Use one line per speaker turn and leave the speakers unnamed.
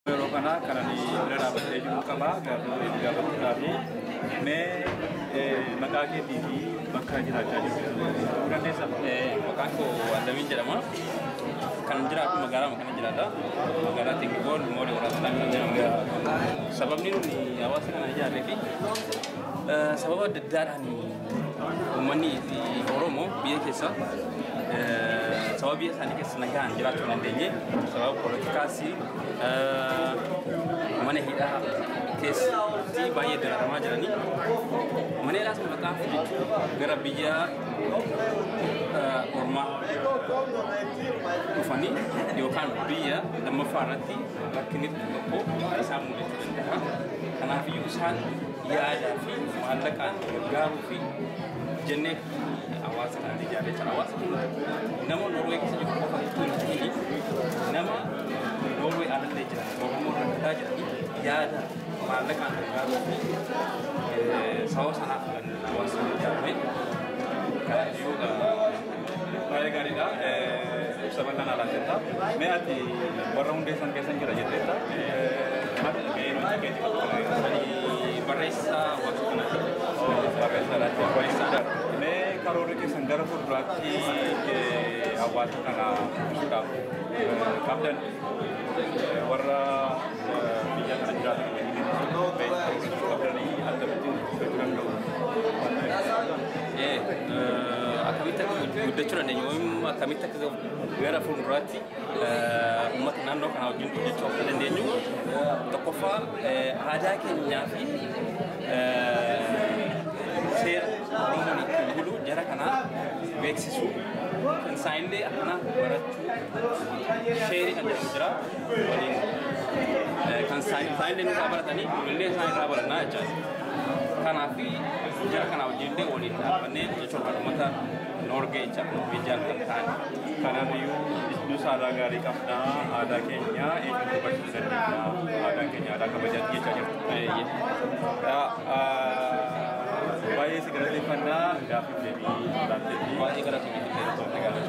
Yeroo kana kan ani bira dhaabbatee jiru qaba. Gaaffii gaafachuudhaaf mee maqaa keetii fi bakka jiraachaa jirtu ta'uu dandeessaa?
Maqaan koo Adamiin jedhama. Kan jiraatu magaalaa kana jiraata. Magaalaa Tingibool Moodee Waraabaa kan jedhamu. Sababni nuti hawaasa kana ijaarree fi sababa adda addaadhaan uummanni Oromoo biyya keessa sababa biyya isaanii keessa nagaan jiraachuu hin dandeenye, sababa poolitikaas mana hidhaa keessatti baay'ee dararamaa jiranii, mana hidhaas maqaaf jechuun gara biyya ormaa dhufanii yookaan biyya lammaffaa irratti rakkinni tokko isaan mudachuu danda'a. Kanaafiyyuu isaan yaadaa fi maallaqaan gargaaruu fi jennee hawaasa kana ijaarree jira. Hawaasa kun nama Noorwee keessa jiru qofa itoo hin ta'in, nama Noorwee alallee jiran, Oromoo rakkataa jiranii yaada maallaqaan gargaaruu fi sababa sanaaf kan hawaasa kana ijaarame. Kanaafiyyuu
Baay'ee gaariidha. Ibsa bal'aan alaateetta. Mee ati warra hundeessan keessan jira jetteetta. Maali gaheen hojii keetii bakka kana keessa?
Ani barreessaa hawaasa kanaati.
Barreessaadha. Barreessaadha. Mee karoorri keessan gara fuulduraatti hawaasa kana guddisuudhaaf qabdan, warra biyya kana jiraatan wajjin qabdanii akkamittiin guddachuu danda'u?
Akkamitti akka guddachuu dandeenyu yookiin akkamitti akka gara fuulduraatti uummata naannoo kanaa wajjin hojjechuu akka dandeenyu, tokkoffaa aadaa keenyaa fi seera Oromoon ittiin bulu jara kanaa beeksisuu, kan isaanillee akkana barachuu, sheerii kan jedhamu jira waliin, kan isaanillee nurraa baratanii nullee isaan irraa barannaa jechaadha. Kanaaf jara kanaa wajjin illee waliin dhaabbannee jechuun uummata Noorgee jecha Norweejiyaan kan ta'an.
Kanaafiyyuu nus aadaa gaarii qabna, aadaa keenya eenyutu barsiisuu dandeenya, aadaan keenya aadaa kabajaati jechaa jirtu. Baay'ee si galateeffannaa, gaaffiif deebii laatteefi.
Baay'ee galateeffannaa.